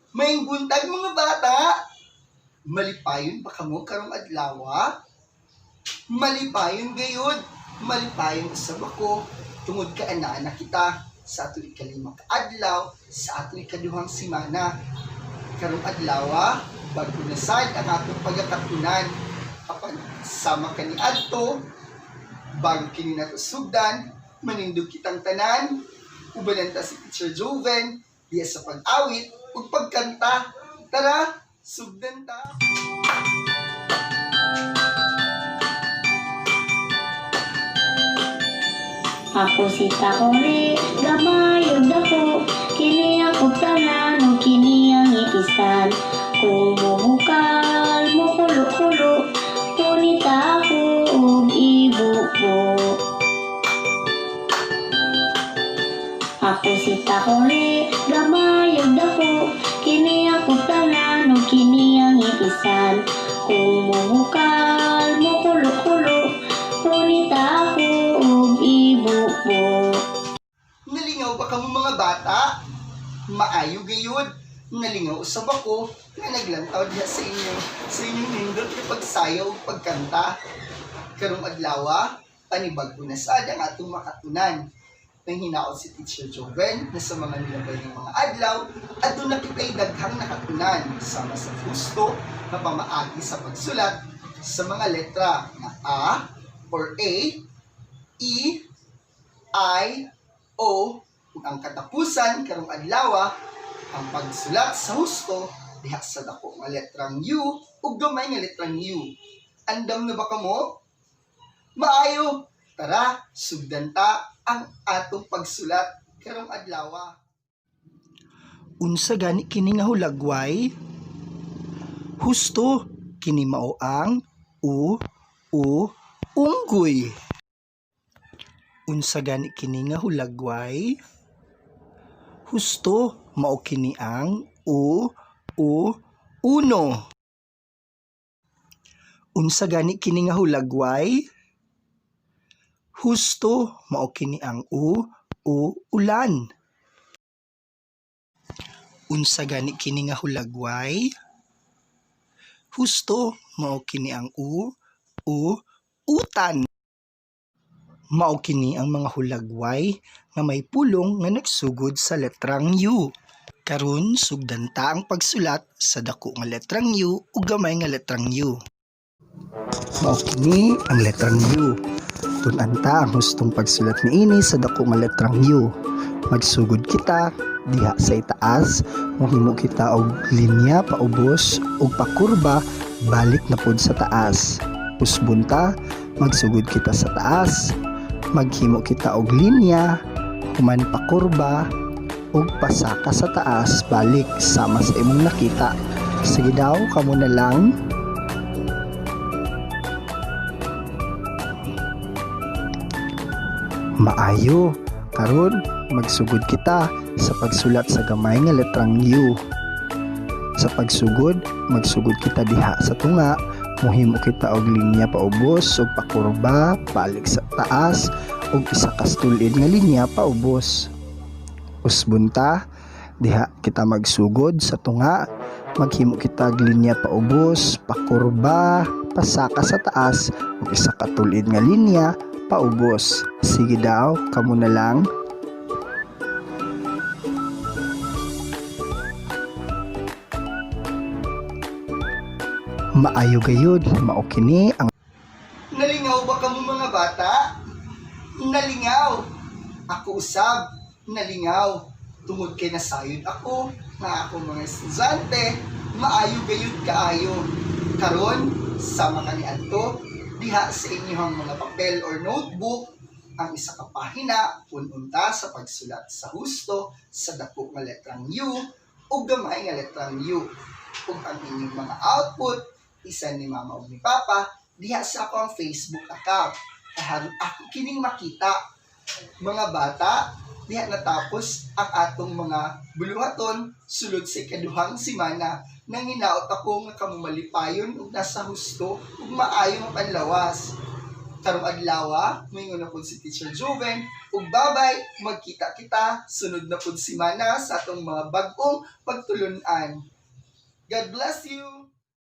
Maayong buntag, mga bata! Malipayon ba kamo karong adlawa? Malipayon gayud, malipayon usab ako tungod kay anaa na kita sa atong ikalima ka adlaw sa atong ikaduhang semana. Karong adlawa, bag-o na sad ang atong pagakatunan. Apan sama kaniadto, bago kini nato sugdan, manindog kitang tanan, ubanan ta si Teacher Joven diya sa pag-awit ug pagkanta. Tara, sugdan ta! Ako si Takore, gamay ug dako, kini ang kuptanan ug kini ang ipisan. Kung mubukal, mukulo-kulo, punita ako ug ibubo. Ako si Takore, gamay ug dako, kini ang kuptanan ug kini ang ipisan. Kung mubukal, mukulo-kulo, punita ako ug ibubo. Nalingaw ba kamo, mga bata? Maayo gayud. Nalingaw usab ako nga naglantaw diha sa inyo sa inyong nindot nga pagsayaw ug pagkanta. Karong adlawa, panibag-o na sad ang atong makatunan. Nang hinaot si Teacher Joven na sa mga nilabay ng mga adlaw, aduna kita'y daghang nakatunan sama sa husto na pamaagi sa pagsulat sa mga letra na A or A, E, I, O, ug ang katapusan karong adlaw, ang pagsulat sa husto diha sa dako nga letrang U ug gamay nga letrang U. Andam na ba kamo? Maayo! Tara, sugdan ta ang atong pagsulat karong adlaw. Unsa gani kini nga hulagway? Husto, kini mao ang U, U, unggoy. Unsa gani kini nga hulagway? Husto, mao kini ang U, U, uno. Unsa gani kini nga hulagway? Husto, mao kini ang U, U, ulan. Unsa gani kini nga hulagway? Husto, mao kini ang U, U, utan. Mao kini ang mga hulagway nga may pulong nga nagsugod sa letrang U. Karon sugdan ta ang pagsulat sa dako nga letrang U ug gamay nga letrang U. Mao kini ang letrang U. Tun-an ta ang hustong pagsulat niini sa dako nga letrang U. Magsugod kita diha sa itaas, mohimo kita og linya paubos ug pakurba balik na pud sa taas. Usbon ta, magsugod kita sa taas, maghimo kita og linya, human pakurba ug pasaka sa taas balik sama sa imong nakita. Sige daw, kamo na lang. Maayo. Karon magsugod kita sa pagsulat sa gamay nga letrang U. Sa pagsugod, magsugod kita diha sa tunga, mohimo kita og linya paubos ug pakurba balik sa taas ug isa ka tul-id nga linya paubos. Usbon ta, diha kita magsugod sa tunga, maghimo kita og linya paubos, pakurba, pasaka sa taas ug isa ka tul-id nga linya paubos. Sige daw, kamo na lang. Maayo gayud, mao kini ang Nalingaw ba kamo, mga bata? Nalingaw! Ako usab, nalingaw. Tungod kay nasayod ako nga ako mga estudyante, maayo gayud kaayo. Karon, sama kaniadto, diha sa inyong mga papel or notebook, ang isa ka pahina pun-on ta sa pagsulat sa husto sa dako nga letrang U ug gamay nga letrang U. Ug ang inyong mga output, i-send ni Mama ug ni Papa diha sa akong Facebook account. Aron ako kining makita. Mga bata, diha natapos ang atong mga buluhaton sulod sa ikaduhang semana. Nang hinaot ako nga kamo malipayon ug nasa husto ug maayo nga panlawas. Karong adlaw, moingon na pud si Teacher Juven, ug babay, magkita kita sunod na pud simana sa atong mga bag-ong pagtulunan. God bless you!